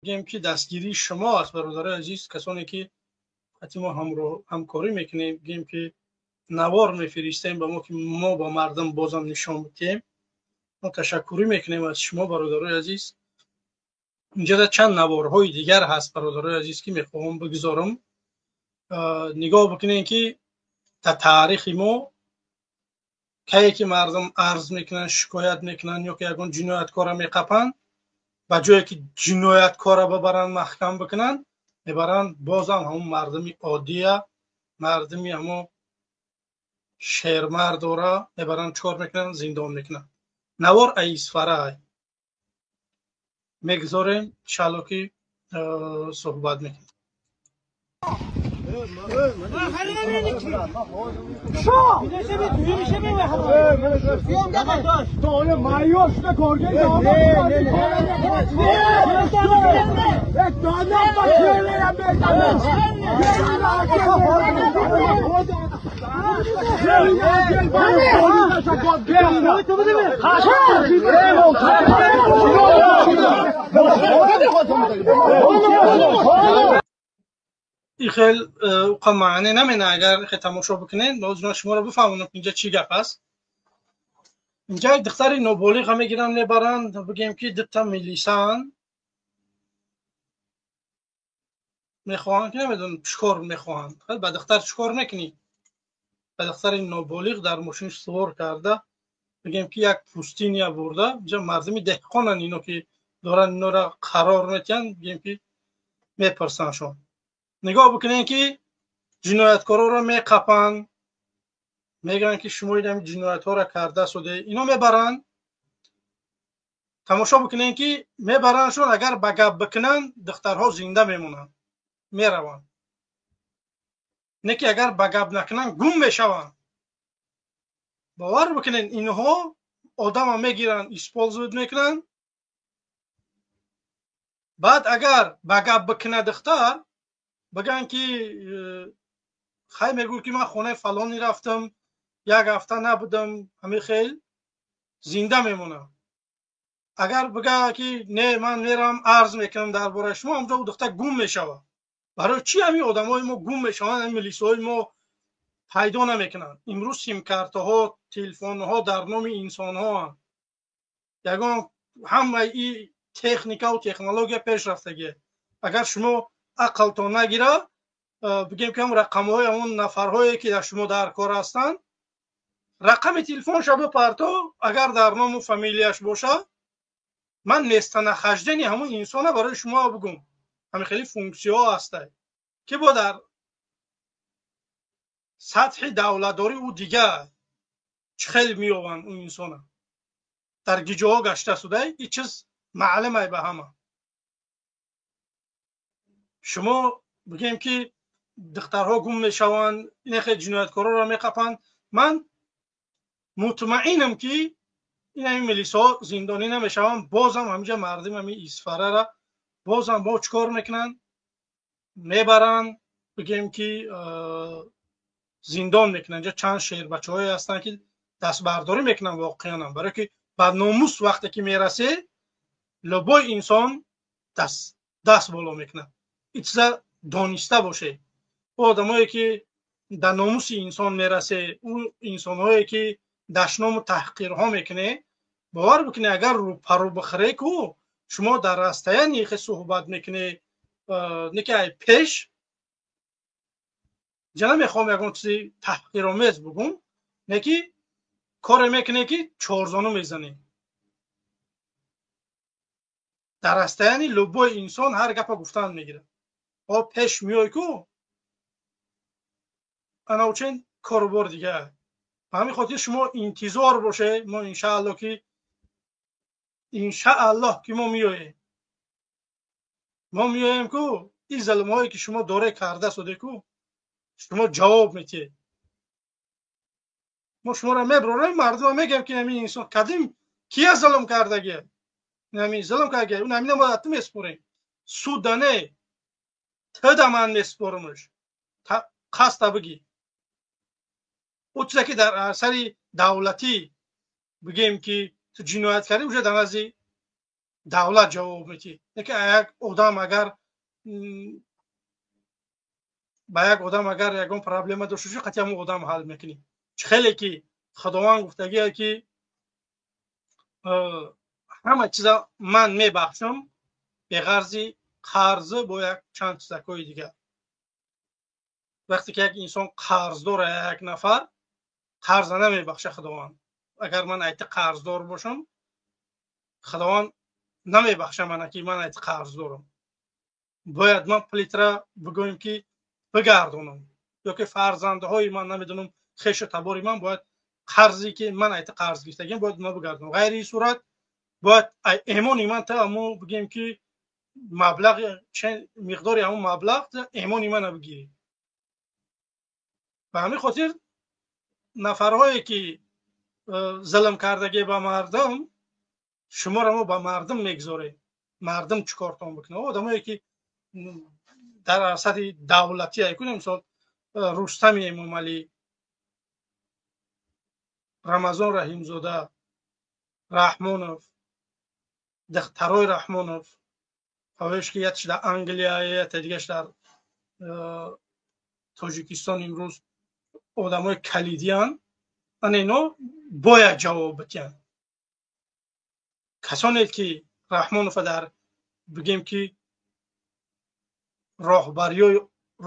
Бигем ки дастгирии шумо аст, бародарои азиз, касоне ки ҳатто мо ҳамкорӣ мекунем, бигем ки навор мефиристем ба мо, ки мо ба мардум бозам нишон бидиҳем. Мо ташаккурӣ мекунем аз шумо, бародарои азиз. Инҷа чанд наворҳои дигар ҳаст, бародарои азиз, ки мехоҳам бигзорам. Нигоҳ бикунем, ки дар таърихи мо кае ки мардум арз мекунанд, шикоят мекунанд ё ки ягон ҷинояткора меқапанд, ба ҷое ки ҷинояткора бибаранд маҳкам бикунанд, мебаранд бозам ҳамон мардуми оддия, мардуми ҳамон шермардора мебаранд, чикор мекунанд? Зиндон мекунанд. Навор Исфара мегузорем, иншаалло ки суҳбат мекунем. И хел уқа маъне намена, агар хе тамошо бикунед, боз ман шуморо бифаҳмонам, инҷа чӣ гап аст. Инҷа як духтари ноболиға мегиранд, мебаранд, бигем ки дута милисаанд, мехоҳанд ки намедонам чӣ кор мехоҳанд. Ба духтар чӣ кор мекунӣ? Ба духтари ноболиғ дар мошин сувор карда, бигем ки як пустиния бурда, инҷа мардуми деҳқонанд ино ки доранд инора қарор метиҳанд, бигем ки мепурсандшон. Нигоҳ бикунед ки ҷинояткороро меқапанд, мегӯянд ки шумо ин ҷиноятҳоро карда суде, ино мебаранд. Тамошо бикунед ки мебарандшон, агар ба гап бикунанд, духтарҳо зинда мемонанд, мераванд. Не ки агар ба гап накунанд, гум мешаванд. Бовар бикунед, инҳо одама мегиранд, использовать мекунанд. Баъд агар ба гап бикунад духтар, бигӯянд ки хай, мегӯ ки ман хонаи фалонӣ рафтам, як ҳафта набудам, ҳамин хел зинда мемонам. Агар бигӯяд ки не, ман меравам арз мекунам дар бораи шумо, ҳамҷо ӯ духтар гум мешавад. Барои чӣ ҳамин одамои мо гум мешаванд, ҳамин милисҳои мо пайдо намекунанд? Имрӯз симкартаҳо, телефонҳо дар номи инсонҳоанд. Ягон ҳамаи и техникаву технология пешрафтагие. Агар шумо ақлтон нагира, бигем ки ҳам рақамҳои ҳамон нафарҳое ки дар шумо дар кор ҳастанд, рақами телефонша бипарто, агар дар ному фамилияш бошад, ман местонахождение ҳамон инсона барои шумо бигӯм. Ҳамин хеле функсияҳо ҳастанд ки бо дар сатҳи давлатдорӣ ӯ дигар чӣ хел меёбанд ӯ инсона дар гиҷоҳо гашта судай, ин чиз маълумай ба ҳама. Шумо бигем ки духтарҳо гум мешаванд, инахе ҷинояткорҳоро меқапанд. Ман мутмаинам ки ин ҳамин милисҳо зиндонӣ намешаванд, бозам ҳаминҷа мардум ҳамин Исфарара бозам бо чӣ кор мекунанд? Мебаранд, бигем ки зиндон мекунанд. Инҷа чанд шербачаҳое ҳастанд ки дастбардорӣ мекунанд воқеанам, барое ки ба номус вақте ки мерасе, любой инсон даст боло мекунад. Ин чиза дониста боше. Ӯ одамое ки дар номуси инсон мерасе, ӯ инсонҳое ки дашному таҳқирҳо мекуне, бовар бикунед, агар рӯпарӯ бихӯре ку, шумо дар расстоянии хе суҳбат мекунед, не ки ай пеш. Ҷа намехоҳам ягон чизи таҳқиромез бугум, не ки коре мекунед ки чорзону мезанед. Дар расстоянии любой инсон ҳар гапа гуфтан мегирад. О пеш меой ку, анаучен корубор дигар. Ба ҳамин хотир шумо интизор боше, мо иншааллоҳ ки мо меоем. Мо меоем ку, ин зулмҳое ки шумо доре карда суде ку, шумо ҷавоб метиҳед. Мо шуморо мебарорем, мардума мегӯем ки ҳамин инсон кадим кия зулм кардагия, ҳамин зулм кардагия, он ҳамина мо ту месупорем. Суда не, туда ман месупорамаш. Қасда бигӣ. Ӯ чизе ки дар арсари давлатӣ бигем ки ту ҷиноят кардӣ, уже дар назди Давлат ҷавоб медиҳад. Не ки як одам агар ба як одам агар ягон проблема дошта бошӣ, қатъи ҳамон одам ҳал мекунӣ. Хеле ки Худованд гуфтагие ки ҳама чиза ман мебахшам, беғарзи қарзы бо як чанд чизакҳои дигар. Вақте ки як инсон қарздора, як нафар қарза намебахша Худованд. Агар ман айти қарздор бошам, Худованд намебахша мана ки ман айти қарздорам. Бояд ман пулитра бигӯем ки бигардонам, ё ки фарзандаҳои ман, намедонам, хешу табори ман бояд қарзе ки ман айти қарз гирифтагиам бояд ман бигардонам. Ғайри ин сурат бояд эмони ман та амо бигӯем ки маблағ, миқдори ҳамон маблағ эмони мана бигирӣ. Ба ҳамин хотир нафарҳое ки зулм кардагӣ ба мардум, шуморо мо ба мардум мегузорем. Мардум чӣ кортон бикунад? Одамое ки дар сатҳи давлатӣ айкунем, мисол Рустами Эмомалӣ, Рамазон Раҳимзода, Раҳмонов, духтарои Раҳмонов, ҳавоеш ки якш дар Англия, яте дигаш дар Тоҷикистон имрӯз одамои калидиянд, ана ино бояд ҷавоб бидиҳанд. Касоне ки Раҳмонова дар бигем ки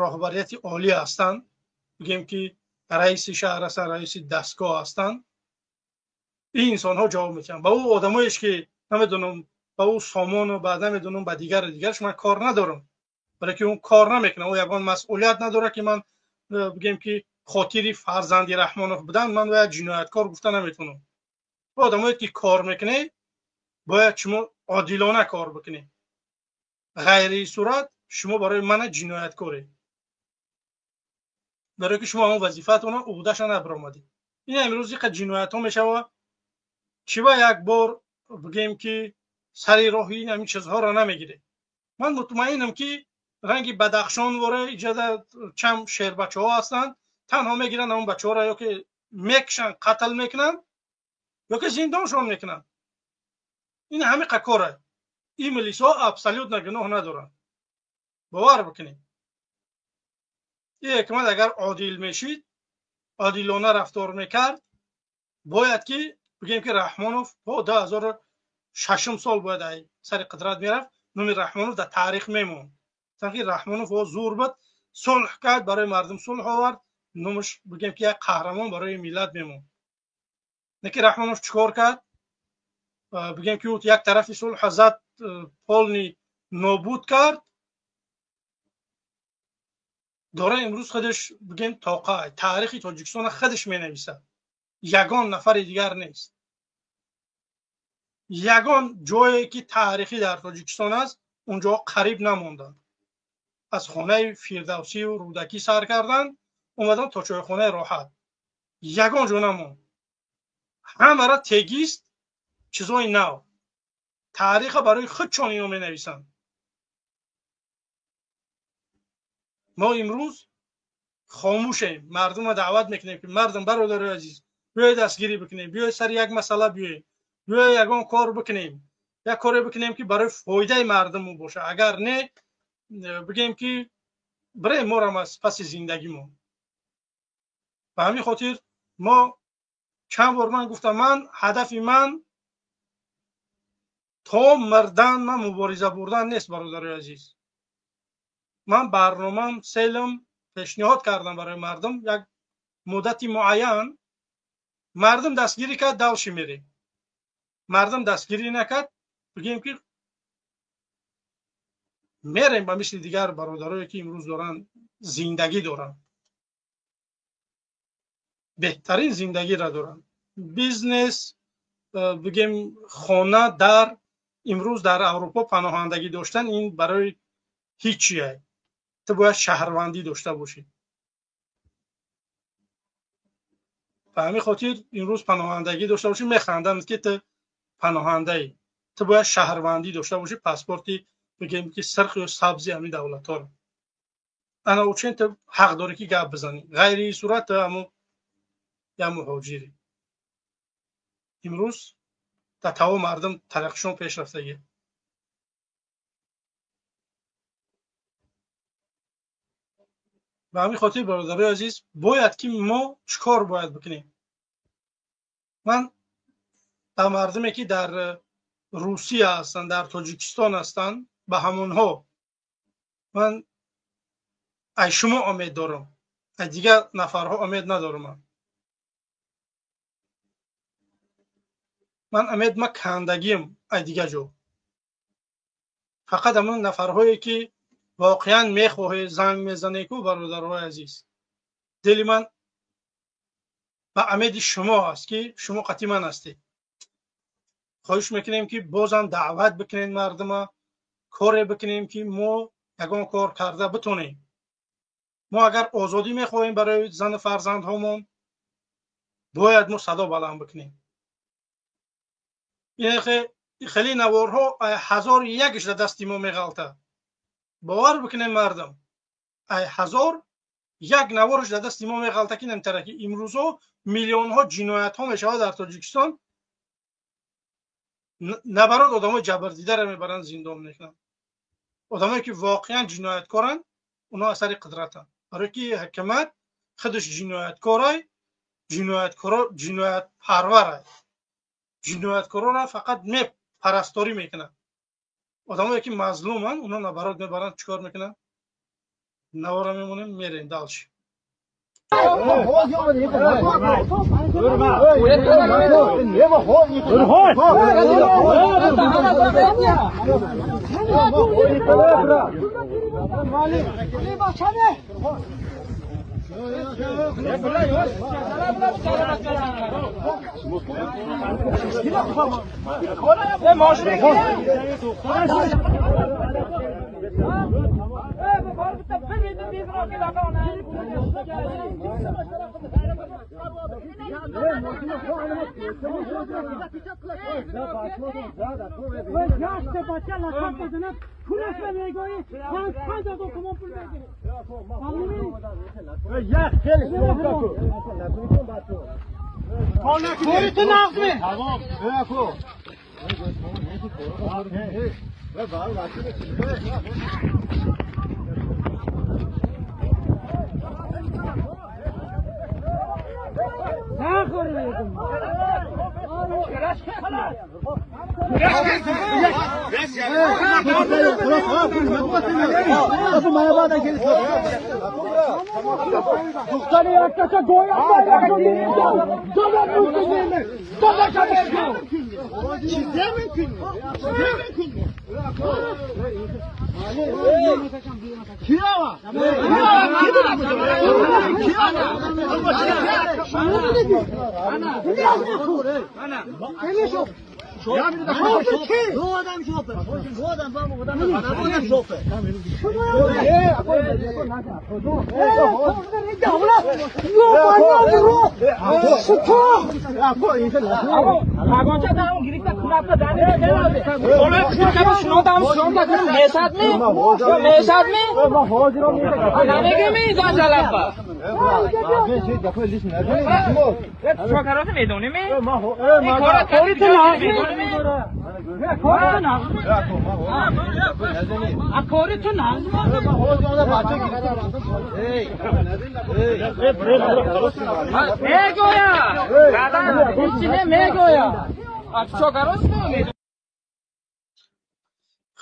роҳбарияти олӣ ҳастанд, бигем ки раиси шаҳр ҳастанд, раиси дастгоҳ ҳастанд, ин инсонҳо ҷавоб медиҳанд. Ба ӯ одамоеш ки намедонам, ба ӯ сомону ба намедонам ба дигару дигараш ман кор надорам, бале ки ӯ кор намекунад, ӯ ягон масъулият надорад ки ман бигем ки хотири фарзанди Раҳмонов будан ман бояд ҷинояткор гуфта наметавонам. Одамое ки кор мекунед, бояд шумо одилона кор бикунед. Ғайри сурат шумо барои мана ҷинояткоред, барои ки шумо ҳамон вазифаатонро уҳдаша набаромадед. Ин имрӯз иқа ҷиноятҳо мешавад. Чӣ ба як бор бигем ки сари роҳи ин ҳамин чизҳоро намегиред? Ман мутмаинам ки ранги Бадахшон воре иҷода чанд шербачаҳо ҳастанд, танҳо мегиранд ҳамон бачаҳоро ё ки мекушанд, қатл мекунанд, ё ки зиндоншон мекунанд. Ин ҳамиқа кора. Ин милисҳо абсолютно гуноҳ надоранд. Бовар бикунед. Ин ҳукумат агар одил мешид, одилона рафтор мекард, бояд ки бигем ки Раҳмонов то 2006 сол бояд ай сари қудрат мерафт, номи Раҳмонов дар таърих мемонд. Чунки Раҳмонов о зур буд, сулҳ кард, барои мардум сулҳ овард, номаш бигем ки як қаҳрамон барои миллат мемонд. Не ки Раҳмонов чӣ кор кард? Бигем ки ӯ як тарафи сулҳ зад, полни нобуд кард. Дора имрӯз худаш бигем тоқа таърихи Тоҷикистонро худаш менависад, ягон нафари дигар нест. Ягон ҷое ки таърихӣ дар Тоҷикистон аст, унҷо қариб намонданд. Аз хонаи Фирдавсию Рӯдакӣ сар карданд, омаданд то чойхонаи Роҳат. Ягон ҷо намонд. Ҳамара тегист чизои нав. Таъриха барои худшон ино менависанд. Мо имрӯз хомӯшем, мардумро даъват мекунем ки мардум, бародарои азиз, биёед дастгирӣ бикунем, биёед сари як масъала биёем, биёед ягон кор бикунем, як коре бикунем ки барои фоидаи мардуму бошад. Агар не, бигем ки бирем морам аз паси зиндагимон. Ба ҳамин хотир мо чанд бор ман гуфтам, ман ҳадафи ман то мурдан ман мубориза бурдан нест, бародарои азиз. Ман барномам селам пешниҳод кардам барои мардум як муддати муайян. Мардум дастгирӣ кард, далши мерем. Мардум дастгирӣ накард, бигем ки мерем ба мисли дигар бародарое ки имрӯз доранд зиндагӣ доранд, беҳтарин зиндагиро доранд, бизнес, бигем хона дар имрӯз дар Аврупо паноҳандагӣ доштан ин барои ҳичие. Ту бояд шаҳрвандӣ дошта бошӣ. Ба ҳамин хотир имрӯз паноҳандагӣ дошта бошӣ, механданд ки ту паноҳандаӣ. Ту бояд шаҳрвандӣ дошта бошӣ, паспорти бигем ки сирх ё сабзи ҳамин давлатҳоро. Ана учен ту ҳақ дорӣ ки гап бизанӣ. Ғайри ин сурат ту ҳамун як муҳоҷирӣ. Имрӯз дар таво мардум тараққишон пеш рафтагӣ. Ба ҳамин хотир, бародарои азиз, бояд ки мо чӣ кор бояд бикунем? Ман ба мардуме ки дар Русия ҳастанд, дар Тоҷикистон ҳастанд, ба ҳамонҳо ман аз шумо умед дорам, аз дигар нафарҳо умед надорам. Ман умед ма кандагим аз дигар ҷо. Фақат ҳамон нафарҳое ки воқеан мехоҳед, занг мезанед ку, бародарҳои азиз, дили ман ба умеди шумо аст ки шумо қатъи ман ҳастед. Хоҳиш мекунем ки бозам даъват бикунед мардума, коре бикунем ки мо ягон кор карда битонем. Мо агар озодӣ мехоҳем барои зану фарзандҳомон, бояд мо садо баланд бикунем. Хеле наворҳо 1001 дар дасти мо меғалтад. Бовар бикунем мардум, 1001 наворш дар дасти мо меғалта ки намтара ки имрӯзҳо миллионҳо ҷиноятҳо мешавад дар Тоҷикистон. Набарод одамои ҷабрдидаро мебаранд, зиндон мекунанд. Одамое ки воқеан ҷинояткоранд, онҳо асари қудратанд. Барое ки ҳукумат худаш ҷинояткорай, ҷинояткоро ҷиноятпарварай. Ҷинояткорора фақат мепарасторӣ мекунанд. Одамое ки мазлуманд, онҳо набарод мебаранд, чӣ кор мекунанд? Навора мемонем, мерем дальше.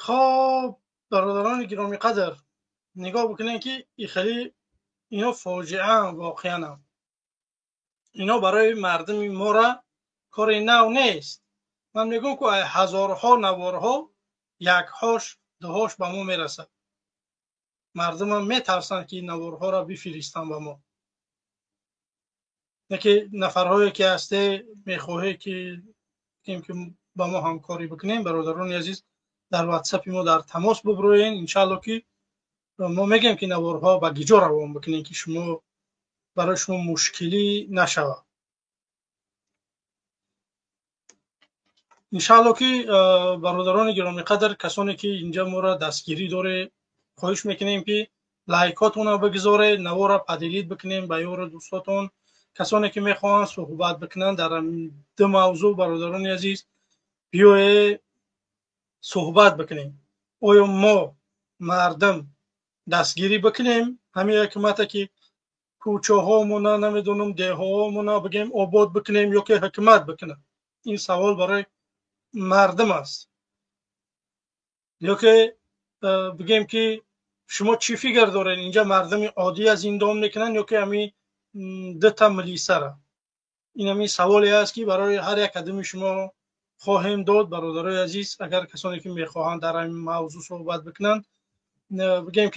Хоб, бародарони гиромӣ қадр, нигоҳ бикунед ки хеле ино фоҷиаам, воқеанам. Ино барои мардуми мора кори нав нест. Ман мегӯям ки ҳазорҳо наворҳо якҳош дуҳош ба мо мерасад. Мардумам метарсанд ки наворҳоро бифиристанд ба мо. Яке нафарҳое ки ҳасте мехоҳе ки ба мо ҳамкорӣ бикунем, бародарони азиз, дар ватсапи мо дар тамос буброен. Иншаалло ки мо мегӯем ки наворҳо ба гиҷо равон бикунем ки шумо барои шумо мушкилӣ нашавад. Иншаалло ки бародарони гиромиқадр, касоне ки инҷа моро дастгирӣ доре, хоҳиш мекунем ки лайкотонро бигзоред, наворро поделить бикунем ба ёру дӯстотон. Касоне ки мехоҳанд суҳбат бикунанд дар ду мавзӯъ, бародарони азиз, биёед суҳбат бикунем. Оё мо мардум дастгирӣ бикунем Ҳамин ҳукумате ки кӯчаҳомона, намедонам, деҳаҳомона, бигем, обод бикунем ё ки ҳукумат бикунад? Ин савол барои мардум аст. Ё ки бигем ки шумо чӣ фикр доред, инҷа мардуми оддия зиндон мекунанд ё ки ҳамин дута милисара? Ин ҳамин саволе аст, ки барои ҳар як кадоми шумо хоҳем дод. Бародарои азиз, агар касоне ки мехоҳанд дар ҳамин мавзӯъ суҳбат бикунанд, бигем ки